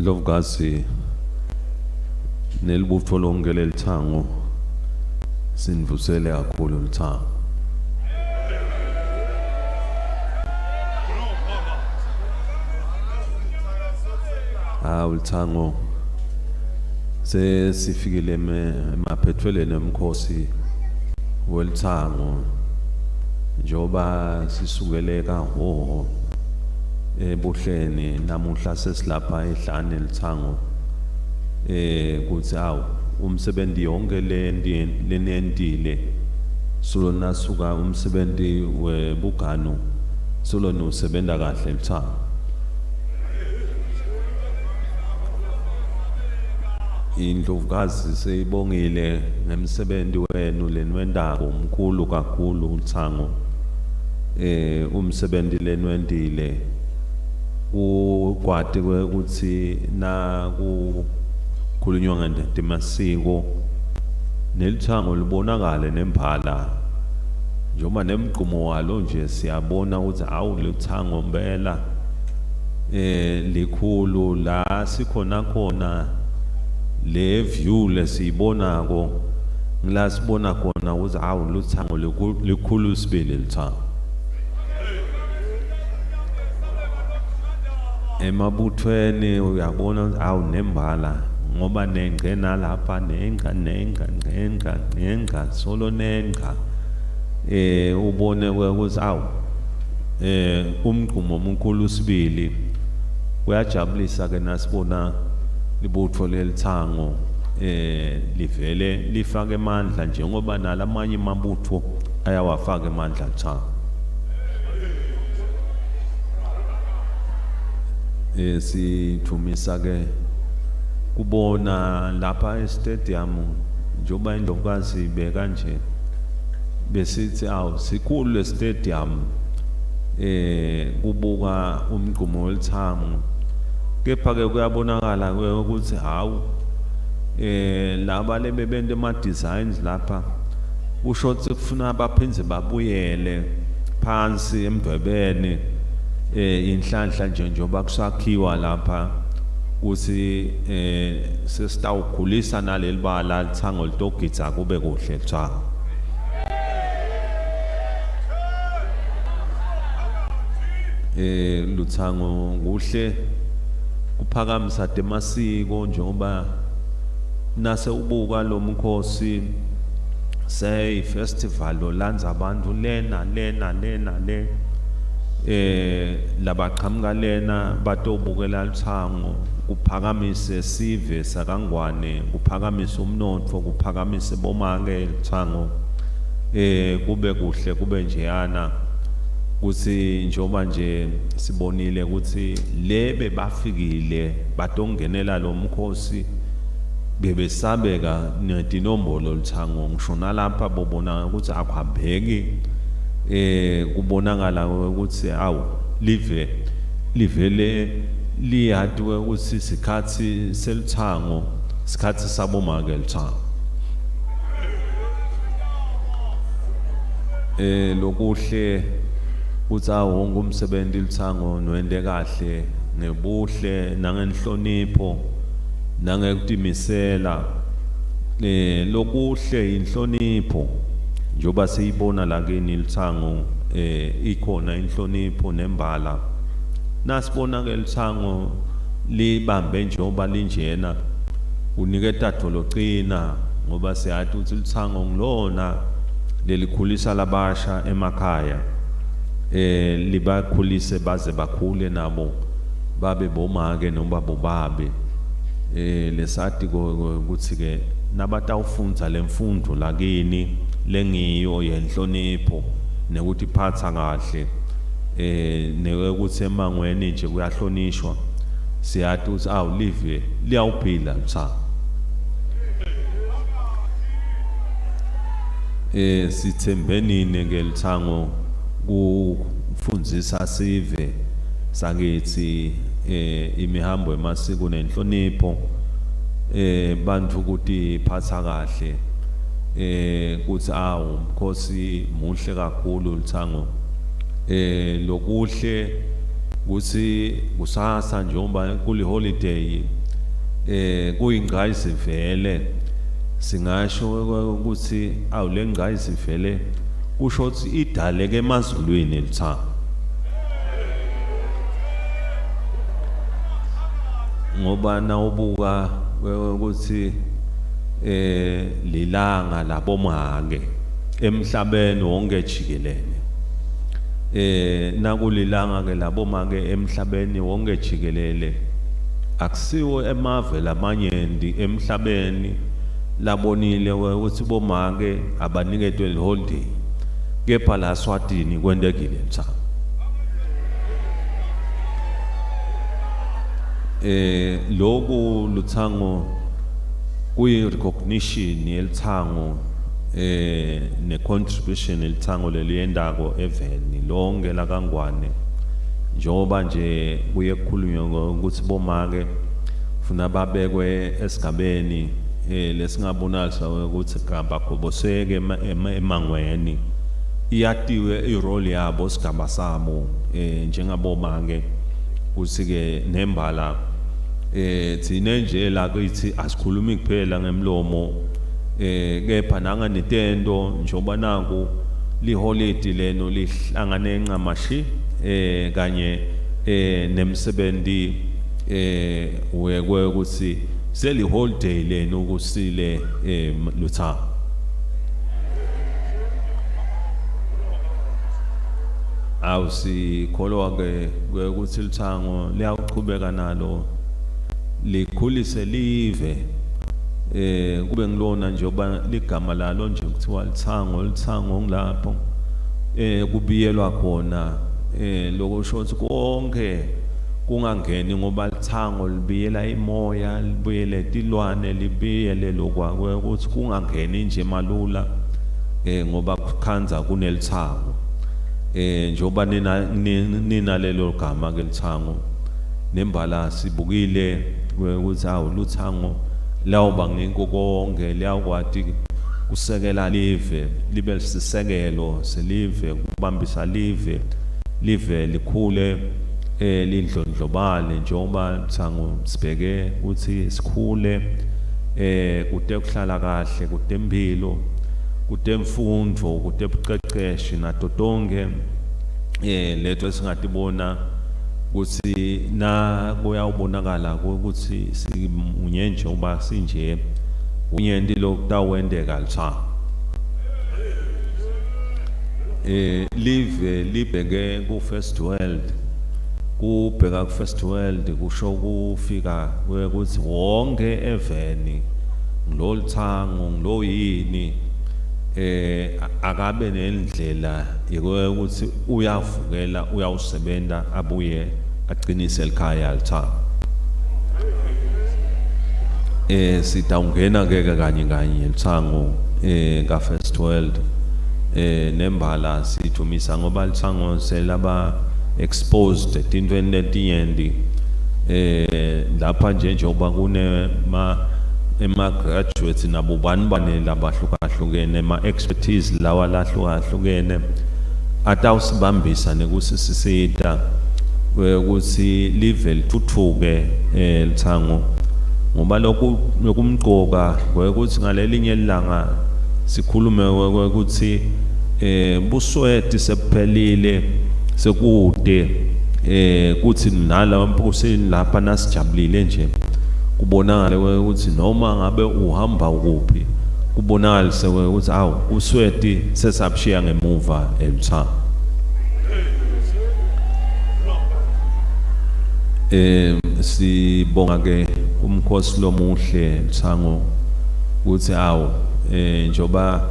Ndlovukazi nelibutfo lonke lelithango sinivusele kakhulu lithango. Hawu lithango sesifikile emaphethelweni emkhosi welithango njengoba sisukele kaHhohho eBuhleni namuhla sesilapha eHlane lithango kuthi awu umsebenzi yonke lenentile solo nasuka umsebenzi webuganu solo niwusebenta kahle lithango. Indlovukazi seyibongile ngemsebenzi wenu leniwentako mkhulu kakhulu uthango umsebenzi leniwentile kukwati ukuthi na kukhulunywa ngetemasiko nelithango libonakale nemphala njengoba nemgqumo walo nje siyabona ukuthi awu lithango mpela likhulu la sikhona khona le view lesiyibonako ngila sibona khona ukuthi awu luthango likhulu sibili lithango. Emabuthweni uyabona ukuthi awu nembala ngoba nengcena lapha nengca nengca nengca nengca solo nengca ubone ukuthi awu umgqumo omkhulu sibili. Kuyajabulisa ke nasibona libutfo lelithango livele lifake emandla njengoba nalamanye amabutfo ayawafaka emandla lithango. Sithumisa ke kubona lapha e-stadium njengoba indlovukazi ibeka nje besithi awu sikhulu le stadium kubuka umgqumo welithango kepha ke kuyabonakala ukuthi hawu laba lebebente ama designs lapha kusho ukuthi kufuna baphindze babuyele phansi emdwebeni inhlanhla nje njengoba kusakhiwa lapha kuthi sesitawukhulisa naleli bala lithango litogidza kube kuhle cha. Luthango kuhle kuphakamisa temasiko njengoba nase ubuka lo mkhosi say festival olanza abantu lena lena lena le labaqhamuka lena batobukela lithango kuphakamise sive sakaNgwane kuphakamise umnotfo kuphakamise bomake lithango kube kuhle kube njeyana kuthi njengoba nje sibonile ukuthi lebe bafikile batongenela lo mkhosi bebesabeka netinombolo lithango ngisho nalapha bobona ukuthi akuhambeki kubonakala ukuthi awu live livele liyatiwe ukuthi sikhathi selithango sikhathi sabomake lithango. Lokuhle kuthi wonke umsebenzi lithango nwende kahle ngebuhle nangenhlonipho nangekutimisela. Lokuhle inhlonipho njengoba siyibona la kini lithango ikhona inhlonipho nembala. Nasibona ke lithango libambe njengoba linjena uniketa dolocina ngoba siyathi ukuthi lithango ngilona lelikhulisa labasha emakhaya libakhulise baze bakhule nabo babe bomake noma bobabe lesati ukuthi ke nabatawufundza lemfundo lakini lengiyo yenhlonipho nekuthi phatha kahle nekuthi emangweni nje kuyahlonishwa siyathi ukuthi awu live liyawuphila lithango. Sithembenini ke lithango kufundzisa sive sakithi imihambo emasiko nenhlonipho bantu kutiphatha kahle kuthi awu umkhosi muhle kakhulu lithango. Lokuhle Kutsi kusasa njengoba kuli holiday kuyingqayizivele, singasho ukuthi awu le ngqayizivele kusho ukuthi idaleke emazulwini lithango. Ngoba nawubuka ukuthi lilanga labomake emhlabeni wonke jikelele, nakulilanga ke labomake emhlabeni wonke jikelele, akusiwo emave lamanyenti emhlabeni labonile ukuthi bomake abaniketwe holiday, kepha la Swatini kwentekile msamo. Lokhu luthango kuyi recognition yelithango ne contribution elithango leliyendako eveni lonke la kaNgwane, njengoba nje kuye kukhulunywa ukuthi bomake funa babekwe esigabeni lesingabonakala ukuthi kabagoboseke emangweni. Iyatiwe irole yabo, sigaba sabo njengabomake, kuthi ke nembala thine nje la kithi asikhulumi kuphela ngemlomo, kepha nanga netendo, njengoba naku liholidi leno lihlangane ncamashi kanye nemsebenzi wekwe ukuthi seli holiday leno kusile lutha. Awusikholwa ke ukuthi lithango liyaqhubeka nalo likhulise live, kube ngilona njengoba ligama lalo nje kuthiwa lithango, lithango ngilapho kubiyelwa khona, lokusho ukuthi konke kungangeni ngoba lithango libiyela imoya, libiyele tilwane, libiyele lokwa ukuthi kungangeni nje malula, ngoba kukhanza kunelithango. Njengoba nina lelo gama ke lithango, nembala sibukile ukuthi awu luthango lawuba ngikho konke, liyakwati kusekela live, libe sisekelo selive, kubambisa live, live likhule lindlondlobale, njengoba lithango sibheke ukuthi sikhule kute kuhlala kahle, kute impilo, kute mfundo, kute buqeqeshi nato tonke letho esingatibona ukuthi na kuyawubonakala ukuthi simunye njengoba sinje unyenti lokutawendeka litha. Live libheke ku first world, kubheka ku first world kusho kufika ukuthi wonke eveni ngilolithango ngiloyini akabe nendlela ukuthi uyavukela uyawusebenta abuye aqinise ekhaya lithango. Sitawungena ke kanye kanye lithango ka first world, nembala sithumisa ngoba lithango selaba exposed etintweni letinyenti, lapha nje njengoba kune ma ema graduates nabo bani bani labahlukahlukene, ema expertise lawa lahlukahlukene atawusibambisa nekusisita ukuthi live lithuthuke lithango, ngoba lokhu lokumqoka ukuthi ngalelinye ilanga sikhulume ukuthi busweti sephelile sekude, kuthi nalapho lapha nasijabulile nje kubonakala ukuthi noma ngabe uhamba kuphi kubonakala ukuthi awu usweti sesabushiya ngemuva eluthango. Sibonga ke umkhosi lomuhle lithango ukuthi awu njoba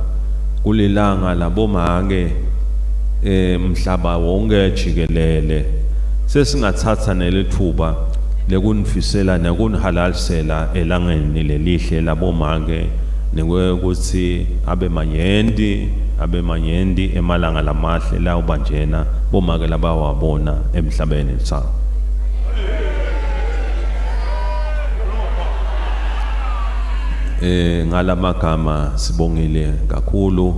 kulilanga labomake mhlaba wonke jikelele sesingathatha nelithuba lekunifisela nekunihalalisela elangeni lelihle labomake, nekuthi abe manyenti emalanga lamahle lawo njena bomake labawabona emhlabeni lithango. Ngalamagama sibongile kakhulu.